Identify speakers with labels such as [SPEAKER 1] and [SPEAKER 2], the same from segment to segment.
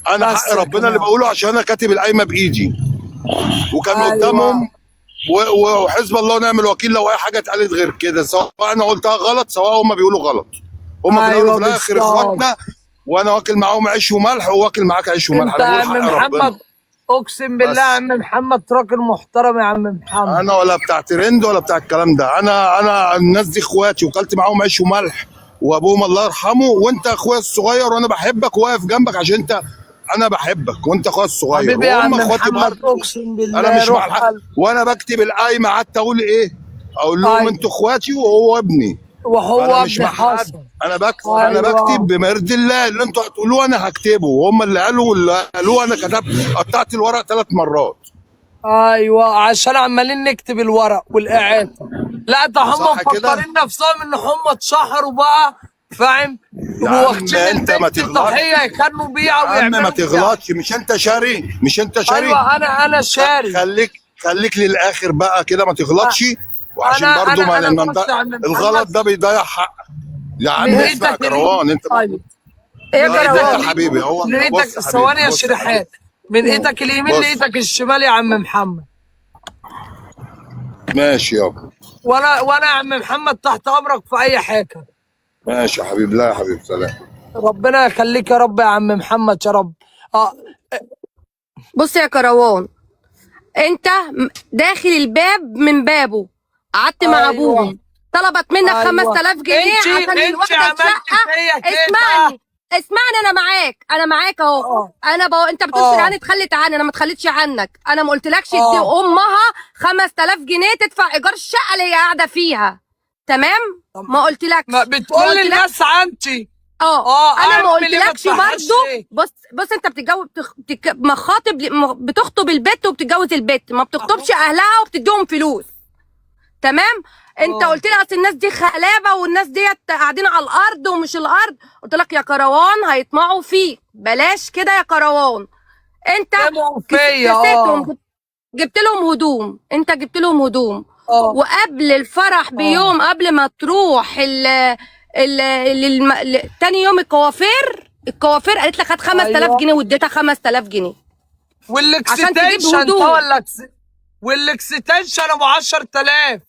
[SPEAKER 1] انا
[SPEAKER 2] بس
[SPEAKER 1] حق
[SPEAKER 2] يا
[SPEAKER 1] ربنا اللي
[SPEAKER 2] جماعة.
[SPEAKER 1] بقوله، عشان انا كاتب القايمة بايدي وكان
[SPEAKER 2] أيوة.
[SPEAKER 1] قدامهم وحزب الله ونعم الوكيل. لو اي حاجة اتقالت غير كده، سواء انا قلتها غلط سواء هم بيقولوا غلط، هم في الاول
[SPEAKER 2] أيوة
[SPEAKER 1] وفي الاخر
[SPEAKER 2] بالظبط.
[SPEAKER 1] اخواتنا، وانا واكل معاهم عيش وملح وواكل معاك عيش وملح.
[SPEAKER 2] انت
[SPEAKER 1] انا
[SPEAKER 2] يا
[SPEAKER 1] بقول
[SPEAKER 2] عم
[SPEAKER 1] حق ربنا.
[SPEAKER 2] محمد، اقسم بالله
[SPEAKER 1] بس.
[SPEAKER 2] يا عم محمد راجل محترم يا عم محمد.
[SPEAKER 1] انا ولا بتاع ترند ولا بتاع الكلام ده، انا الناس دي اخواتي وكلت معاهم عيش وملح، وابوهم الله يرحمه، وانت اخويا الصغير وانا بحبك وواقف جنبك عشان انت، انا بحبك وانت اخويا الصغير
[SPEAKER 2] حبيبي يا
[SPEAKER 1] وهم
[SPEAKER 2] عم
[SPEAKER 1] اخواتي
[SPEAKER 2] محمد،
[SPEAKER 1] برضه.
[SPEAKER 2] اقسم بالله
[SPEAKER 1] انا مش مع
[SPEAKER 2] روح
[SPEAKER 1] الحق،
[SPEAKER 2] قلب.
[SPEAKER 1] وانا بكتب القايمة قعدت اقول ايه؟ اقول لهم
[SPEAKER 2] أيوة.
[SPEAKER 1] انتوا اخواتي وهو ابني،
[SPEAKER 2] وهو
[SPEAKER 1] انا مش
[SPEAKER 2] ابن
[SPEAKER 1] مع حد.
[SPEAKER 2] حسن.
[SPEAKER 1] انا بكتب، انا
[SPEAKER 2] أيوة.
[SPEAKER 1] بكتب بما يرضي الله، اللي انتوا هتقولوه انا هكتبه، وهم اللي قالوا واللي قالوه انا كتبت، قطعت الورق 3 مرات.
[SPEAKER 2] ايوه عشان عمالين نكتب الورق والاعاده. لا ده هم
[SPEAKER 1] صح كده؟
[SPEAKER 2] مفكرين نفسهم ان هم اتشهروا بقى، فاهم؟
[SPEAKER 1] يا عم
[SPEAKER 2] وواخدين
[SPEAKER 1] انت ما
[SPEAKER 2] البنت
[SPEAKER 1] تغلطش.
[SPEAKER 2] ضحية يخنوا بيها
[SPEAKER 1] يا عم
[SPEAKER 2] ويعملوا
[SPEAKER 1] ما
[SPEAKER 2] بيها.
[SPEAKER 1] تغلطش، مش انت شاري؟ مش انت شاري؟
[SPEAKER 2] ايوه انا شاري.
[SPEAKER 1] خليك للاخر بقى كده، ما تغلطش، وعشان برضو ما
[SPEAKER 2] أنا
[SPEAKER 1] لأن
[SPEAKER 2] بص يا عم محمد.
[SPEAKER 1] الغلط ده بيضيع حق يا عم.
[SPEAKER 2] من
[SPEAKER 1] اسمع
[SPEAKER 2] ايدك
[SPEAKER 1] كروان انت.
[SPEAKER 2] طيب
[SPEAKER 3] ايه يا
[SPEAKER 1] لا،
[SPEAKER 3] كروان؟
[SPEAKER 1] يا حبيبي هو
[SPEAKER 2] من ايدك
[SPEAKER 1] بص يا حبيبي،
[SPEAKER 2] ثواني يا
[SPEAKER 1] بص يا
[SPEAKER 2] شريحان، من ايدك اليمين
[SPEAKER 1] بص.
[SPEAKER 2] لايدك الشمال يا عم محمد.
[SPEAKER 1] ماشي يابا.
[SPEAKER 2] وانا يا عم محمد تحت امرك في اي حاجة.
[SPEAKER 1] ماشي يا حبيبي. لا يا حبيبي، سلام.
[SPEAKER 2] ربنا يخليك يا رب يا عم محمد يا رب.
[SPEAKER 3] بص يا كروان، انت داخل الباب من بابه، قعدت مع
[SPEAKER 2] أيوة.
[SPEAKER 3] ابوهم، طلبت منك
[SPEAKER 2] أيوة.
[SPEAKER 3] 5000 جنيه عشان
[SPEAKER 2] انتي
[SPEAKER 3] الواحدة
[SPEAKER 2] عملتي
[SPEAKER 3] الشقة.
[SPEAKER 2] فيا كده.
[SPEAKER 3] اسمعني اسمعني، انا معاك، انا معاك اهو. انت بتقول شريهان اتخلت عني، انا ما اتخليتش عنك، انا ما قلتلكش ادي امها 5000 جنيه تدفع ايجار الشقة اللي هي قاعدة فيها، تمام؟ ما قلتلكش.
[SPEAKER 2] ما بتقول
[SPEAKER 3] قلتلكش.
[SPEAKER 2] للناس عنتي.
[SPEAKER 3] انا ما
[SPEAKER 2] أعمل إيه؟ ما
[SPEAKER 3] قلتلكش
[SPEAKER 2] تضحكش
[SPEAKER 3] برضو.
[SPEAKER 2] ليه؟
[SPEAKER 3] بص بص، انت بتتجوز مخاطب بتخطب البت وبتتجوز البت، ما بتخطبش اهلها وبتديهم فلوس، تمام؟ انت قلت لي اصل الناس دي خلابة والناس ديت قاعدين على الارض ومش الارض، قلت لك يا كروان هيطمعوا فيك، بلاش كده يا كروان. انت
[SPEAKER 2] طمعوا فيا.
[SPEAKER 3] كسيتهم، جبت لهم هدوم، انت جبت لهم هدوم. وقبل الفرح بيوم، قبل ما تروح ال ال تاني يوم الكوافير قالت لك هات 5000
[SPEAKER 2] أيوة.
[SPEAKER 3] جنيه، واديتها 5000 جنيه عشان تجيب
[SPEAKER 2] وال extension
[SPEAKER 3] هدوم.
[SPEAKER 2] ده ولا وال extension ابو 10000.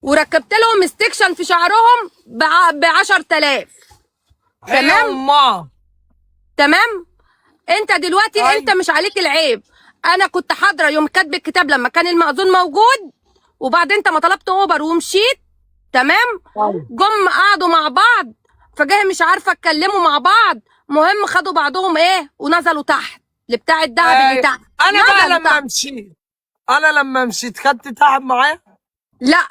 [SPEAKER 3] وركبت لهم extension في شعرهم ب 10000.
[SPEAKER 2] هي
[SPEAKER 3] تمام؟
[SPEAKER 2] امها.
[SPEAKER 3] تمام؟ انت دلوقتي انت مش عليك العيب. انا كنت حاضره يوم كاتب الكتاب لما كان المأذون موجود، وبعدين انت ما طلبت اوبر ومشيت، تمام؟ جم قعدوا مع بعض، فجاة مش عارفه اتكلموا مع بعض، مهم خدوا بعضهم ايه ونزلوا تحت لبتاع الدهب اللي تحت.
[SPEAKER 2] انا بقى
[SPEAKER 3] نزلوا
[SPEAKER 2] لما
[SPEAKER 3] تحت.
[SPEAKER 2] مشيت، انا لما مشيت خدت تعب معايا؟
[SPEAKER 3] لا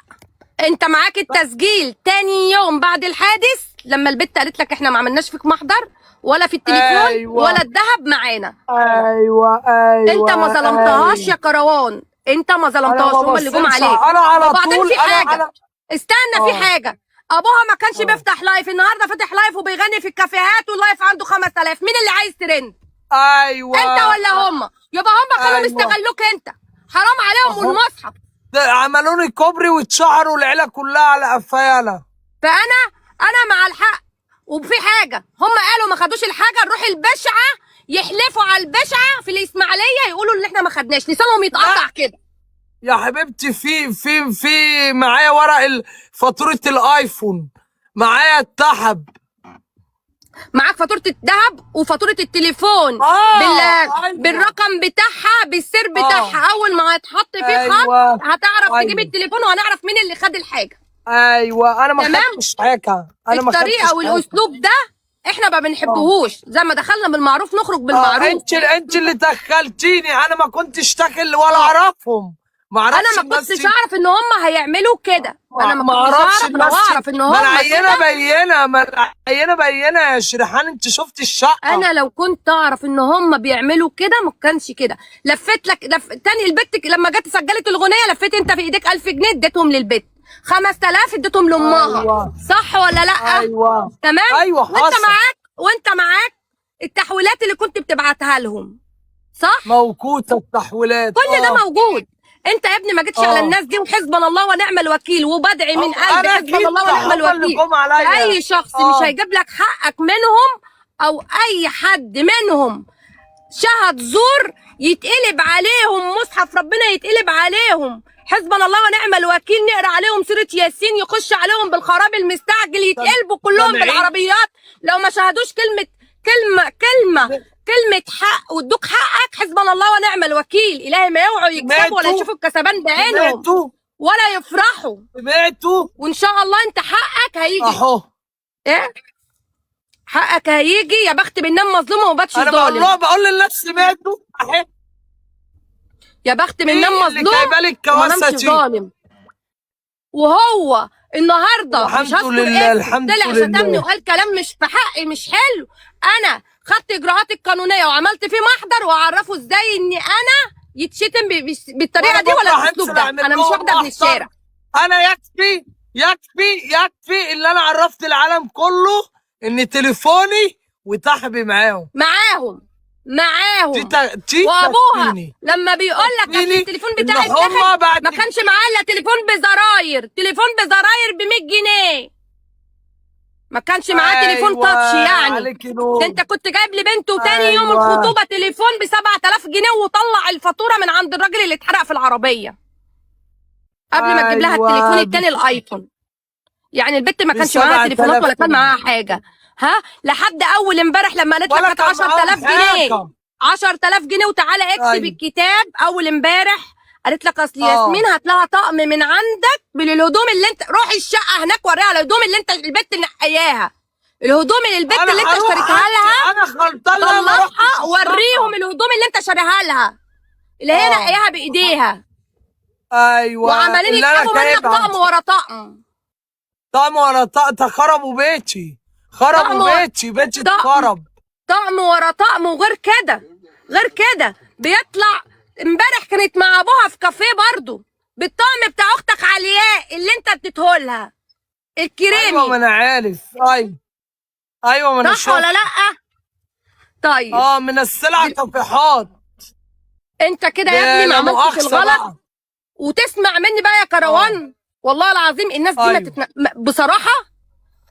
[SPEAKER 3] انت معاك التسجيل تاني يوم بعد الحادث لما البت قالت لك احنا ما عملناش فيك محضر ولا في التليفون ولا الذهب معانا.
[SPEAKER 2] ايوه ايوه.
[SPEAKER 3] انت ما ظلمتهاش يا كروان، انت ما ظلمتهاش،
[SPEAKER 2] أنا ما
[SPEAKER 3] هم اللي جم
[SPEAKER 2] بصيتش.
[SPEAKER 3] عليك.
[SPEAKER 2] انا على
[SPEAKER 3] وبعدين
[SPEAKER 2] طول
[SPEAKER 3] في
[SPEAKER 2] انا
[SPEAKER 3] حاجة.
[SPEAKER 2] على
[SPEAKER 3] استنى، في حاجة، ابوها ما كانش بيفتح live، النهارده فاتح live وبيغني في الكافيهات وال live عنده 5000. مين اللي عايز ترند؟
[SPEAKER 2] ايوه
[SPEAKER 3] انت ولا هم؟ يبقى هم كانوا مستغلوك انت، حرام عليهم والمصحف.
[SPEAKER 2] ده عملوني كوبري واتشهروا العيلة كلها على قفايا انا.
[SPEAKER 3] فانا مع الحق. وفي حاجة، هم قالوا ما خدوش الحاجة، نروح البشعة يحلفوا على البشعة في الاسماعيلية يقولوا ان احنا ما خدناش، لسانهم يتقطع كده.
[SPEAKER 2] يا حبيبتي في معايا ورق فاتورة الايفون، معايا الذهب.
[SPEAKER 3] معاك فاتورة الذهب وفاتوره التليفون
[SPEAKER 2] أيوة.
[SPEAKER 3] بالرقم بتاعها، بالسر بتاعها. اول ما هتحط فيه خط هتعرف تجيب التليفون وهنعرف مين اللي خد الحاجة.
[SPEAKER 2] ايوه انا ما
[SPEAKER 3] تمام؟
[SPEAKER 2] خدتش حاجة، انا ما
[SPEAKER 3] الطريقة
[SPEAKER 2] خدتش حاجة.
[SPEAKER 3] والاسلوب ده احنا ما بنحبهوش، زي ما دخلنا بالمعروف نخرج بالمعروف.
[SPEAKER 2] انت اللي دخلتيني، انا ما كنتش داخل ولا اعرفهم، ما اعرفش
[SPEAKER 3] انا ما
[SPEAKER 2] الناس
[SPEAKER 3] كنتش
[SPEAKER 2] دي.
[SPEAKER 3] اعرف ان هم هيعملوا كده، انا ما
[SPEAKER 2] ما
[SPEAKER 3] كنتش
[SPEAKER 2] اعرفش
[SPEAKER 3] اعرف، لو
[SPEAKER 2] الناس دي.
[SPEAKER 3] اعرف ان
[SPEAKER 2] ما
[SPEAKER 3] هم
[SPEAKER 2] العينة
[SPEAKER 3] كده
[SPEAKER 2] بينه، ما العينة بينه يا شريحان، انت شفت الشقة.
[SPEAKER 3] انا لو كنت اعرف ان هم بيعملوا كده ما كانش كده. لفيت لك تاني البت لما جت سجلت الاغنية، لفيت انت في ايديك 1000 جنيه اديتهم للبت، 5000 اديتهم لامها. صح ولا لا؟
[SPEAKER 2] ايوه.
[SPEAKER 3] تمام.
[SPEAKER 2] ايوه
[SPEAKER 3] وانت
[SPEAKER 2] حصل.
[SPEAKER 3] معاك التحويلات اللي كنت بتبعتها لهم، صح؟
[SPEAKER 2] موقوته التحويلات.
[SPEAKER 3] كل ده موجود. انت يا ابني ما جيتش على
[SPEAKER 2] آه.
[SPEAKER 3] الناس دي، وحسبنا الله ونعم الوكيل، وبدعي من قلبي
[SPEAKER 2] أنا
[SPEAKER 3] حسبنا
[SPEAKER 2] جيت
[SPEAKER 3] الله ونعم
[SPEAKER 2] هم اللي
[SPEAKER 3] الوكيل.
[SPEAKER 2] جم عليا.
[SPEAKER 3] اي شخص مش هيجيب لك حقك منهم او اي حد منهم شهد زور يتقلب عليهم مصحف ربنا، يتقلب عليهم حسبنا الله ونعم الوكيل. نقرا عليهم سورة ياسين يخش عليهم بالخراب المستعجل، يتقلبوا كلهم
[SPEAKER 2] سامعين؟
[SPEAKER 3] بالعربيات لو ما شهدوش كلمة كلمة كلمة كلمة حق وادوك حقك. حسبنا الله ونعم الوكيل. إلهي ما يوعوا يكسبوا ولا
[SPEAKER 2] سمعتوا؟
[SPEAKER 3] يشوفوا الكسبان بعينهم
[SPEAKER 2] سمعتوا؟
[SPEAKER 3] ولا يفرحوا.
[SPEAKER 2] سمعتوا؟
[SPEAKER 3] وإن شاء الله أنت حقك هيجي.
[SPEAKER 2] اهو
[SPEAKER 3] إيه؟ حقك هيجي يا بخت بننام مظلومة وما باتش
[SPEAKER 2] انا بقول
[SPEAKER 3] ظالم.
[SPEAKER 2] لهم، بقول للناس سمعتوا؟ اهي
[SPEAKER 3] يا بخت بننام
[SPEAKER 2] إيه اللي
[SPEAKER 3] مظلوم
[SPEAKER 2] جايبه لي
[SPEAKER 3] وما
[SPEAKER 2] الكواسه
[SPEAKER 3] نامش
[SPEAKER 2] دي؟
[SPEAKER 3] ظالم. وهو النهارده مش
[SPEAKER 2] الحمد
[SPEAKER 3] هذكر
[SPEAKER 2] لله،
[SPEAKER 3] اسمه،
[SPEAKER 2] الحمد
[SPEAKER 3] طلع
[SPEAKER 2] لله.
[SPEAKER 3] شتمني وقال كلام مش في حقي مش حلو. انا خدت اجراءات القانونية وعملت فيه محضر، واعرفه ازاي ان انا يتشتم بالطريقة
[SPEAKER 2] وأنا
[SPEAKER 3] دي ولا
[SPEAKER 2] بكرة
[SPEAKER 3] بالاسلوب
[SPEAKER 2] هنزل
[SPEAKER 3] ده.
[SPEAKER 2] أعمل
[SPEAKER 3] انا مش
[SPEAKER 2] لهم
[SPEAKER 3] واخده ابن
[SPEAKER 2] محضر.
[SPEAKER 3] الشارع.
[SPEAKER 2] انا يكفي يكفي يكفي اللي انا عرفت العالم كله ان تليفوني وتحبي معاهم.
[SPEAKER 3] معاهم معاهم.
[SPEAKER 2] دي
[SPEAKER 3] وابوها
[SPEAKER 2] تكفيني.
[SPEAKER 3] لما بيقول لك اصل
[SPEAKER 2] تكفيني
[SPEAKER 3] التليفون بتاعي
[SPEAKER 2] إن هما
[SPEAKER 3] اتاخد،
[SPEAKER 2] بعد
[SPEAKER 3] ما كانش معاه الا تليفون بزراير، تليفون بزراير ب 100 جنيه، ما كانش معاه تليفون
[SPEAKER 2] أيوة،
[SPEAKER 3] تاتش يعني.
[SPEAKER 2] عليك نور.
[SPEAKER 3] ده انت كنت جايب لبنته تاني يوم
[SPEAKER 2] أيوة.
[SPEAKER 3] الخطوبة تليفون ب 7000 جنيه، وطلع الفاتورة من عند الراجل اللي اتحرق في العربية قبل ما تجيب لها
[SPEAKER 2] أيوة.
[SPEAKER 3] التليفون التاني الايفون. يعني البت ما كانش معاها تليفونات ولا كان
[SPEAKER 2] 7000
[SPEAKER 3] معاها حاجة، ها، لحد اول امبارح لما قالت لك
[SPEAKER 2] ولا
[SPEAKER 3] هات
[SPEAKER 2] كان
[SPEAKER 3] 10000
[SPEAKER 2] معاهم
[SPEAKER 3] جنيه،
[SPEAKER 2] حاجة.
[SPEAKER 3] 10000 جنيه وتعالى اكسب
[SPEAKER 2] أيوة.
[SPEAKER 3] الكتاب. اول امبارح قالت لك اصل
[SPEAKER 2] آه.
[SPEAKER 3] ياسمين هات لها طقم من عندك من الهدوم اللي انت روح الشقة هناك وريها الهدوم اللي انت البت اللي نقياها، الهدوم اللي البت
[SPEAKER 2] أنا
[SPEAKER 3] اللي انت
[SPEAKER 2] هروح
[SPEAKER 3] اشتريتها لها
[SPEAKER 2] انا غلطان لما
[SPEAKER 3] طلعها
[SPEAKER 2] رحتش
[SPEAKER 3] وريهم الهدوم اللي انت شاريها لها اللي هي
[SPEAKER 2] آه.
[SPEAKER 3] نقياها بايديها.
[SPEAKER 2] ايوه
[SPEAKER 3] وعمالين
[SPEAKER 2] اللي انا
[SPEAKER 3] يسحبوا منك
[SPEAKER 2] جايبها.
[SPEAKER 3] طقم ورا طقم،
[SPEAKER 2] طقم ورا طقم. ده خربوا بيتي،
[SPEAKER 3] طقم
[SPEAKER 2] خربوا
[SPEAKER 3] ورا-
[SPEAKER 2] بيتي، بيتي
[SPEAKER 3] طقم.
[SPEAKER 2] اتخرب.
[SPEAKER 3] طقم ورا طقم. وغير كده، غير كده بيطلع امبارح كانت مع ابوها في كافيه برضو بالطقم بتاع اختك علياء اللي انت اديتهولها الكريمي.
[SPEAKER 2] ايوه ما انا عارف. ايوه ايوه ما انا
[SPEAKER 3] صح ولا
[SPEAKER 2] شفت.
[SPEAKER 3] لا؟ طيب
[SPEAKER 2] اه من السلع تفيحات.
[SPEAKER 3] انت كده يا ابني ما
[SPEAKER 2] لا
[SPEAKER 3] عملتش
[SPEAKER 2] مؤاخذة
[SPEAKER 3] الغلط.
[SPEAKER 2] بقى.
[SPEAKER 3] وتسمع مني بقى يا كروان، والله العظيم الناس دي ما
[SPEAKER 2] أيوة.
[SPEAKER 3] بصراحة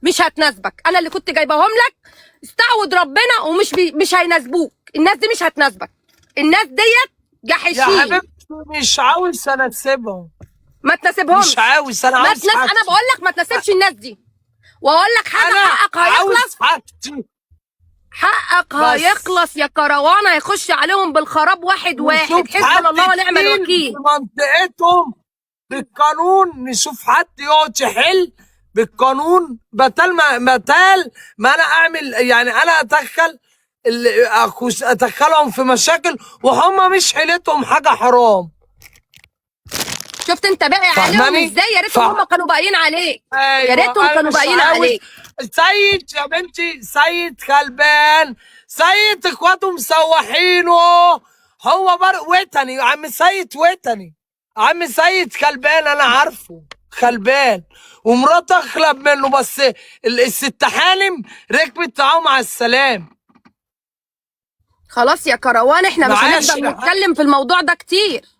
[SPEAKER 3] مش هتناسبك. انا اللي كنت جايباهم لك، استعوض ربنا ومش مش هيناسبوك. الناس دي مش هتناسبك، الناس ديت
[SPEAKER 2] يا
[SPEAKER 3] جحشين.
[SPEAKER 2] حبيبتي مش عاوز انا اسيبهم،
[SPEAKER 3] ما تناسبهمش،
[SPEAKER 2] مش عاوز انا،
[SPEAKER 3] ما
[SPEAKER 2] عاوز
[SPEAKER 3] تناس... انا
[SPEAKER 2] حاجتي.
[SPEAKER 3] بقول لك ما تناسبش الناس دي. واقول لك حاجة،
[SPEAKER 2] انا
[SPEAKER 3] حقك
[SPEAKER 2] عاوز
[SPEAKER 3] هيخلص،
[SPEAKER 2] حاجتي
[SPEAKER 3] حقك
[SPEAKER 2] بس.
[SPEAKER 3] هيخلص يا كروان، هيخش عليهم بالخراب واحد واحد.
[SPEAKER 2] نشوف
[SPEAKER 3] حسبنا
[SPEAKER 2] حد
[SPEAKER 3] الله ونعم
[SPEAKER 2] تقيل
[SPEAKER 3] الوكيل.
[SPEAKER 2] في منطقتهم بالقانون، نشوف حد يقعد يحل بالقانون بدل ما انا اعمل، يعني انا ادخل ادخلهم في مشاكل وهم مش حيلتهم حاجة حرام.
[SPEAKER 3] شفت انت باقي عليهم
[SPEAKER 2] فاهماني؟
[SPEAKER 3] ازاي؟ يا ريتهم هم كانوا باقيين عليك،
[SPEAKER 2] ايوه
[SPEAKER 3] يا ريتهم
[SPEAKER 2] أنا
[SPEAKER 3] كانوا
[SPEAKER 2] مش
[SPEAKER 3] باقيين
[SPEAKER 2] عاوز-
[SPEAKER 3] عليك.
[SPEAKER 2] سيد يا بنتي، سيد غلبان، سيد اخواته مسوحينه، هو برق وتني عم سيد، وتني عم سيد غلبان، انا عارفه غلبان ومراته اخلب منه، بس الست حالم ركبت معاهم على السلام.
[SPEAKER 3] خلاص يا كروان، احنا مش
[SPEAKER 2] معاش
[SPEAKER 3] هنفضل
[SPEAKER 2] يا
[SPEAKER 3] نتكلم في الموضوع ده كتير.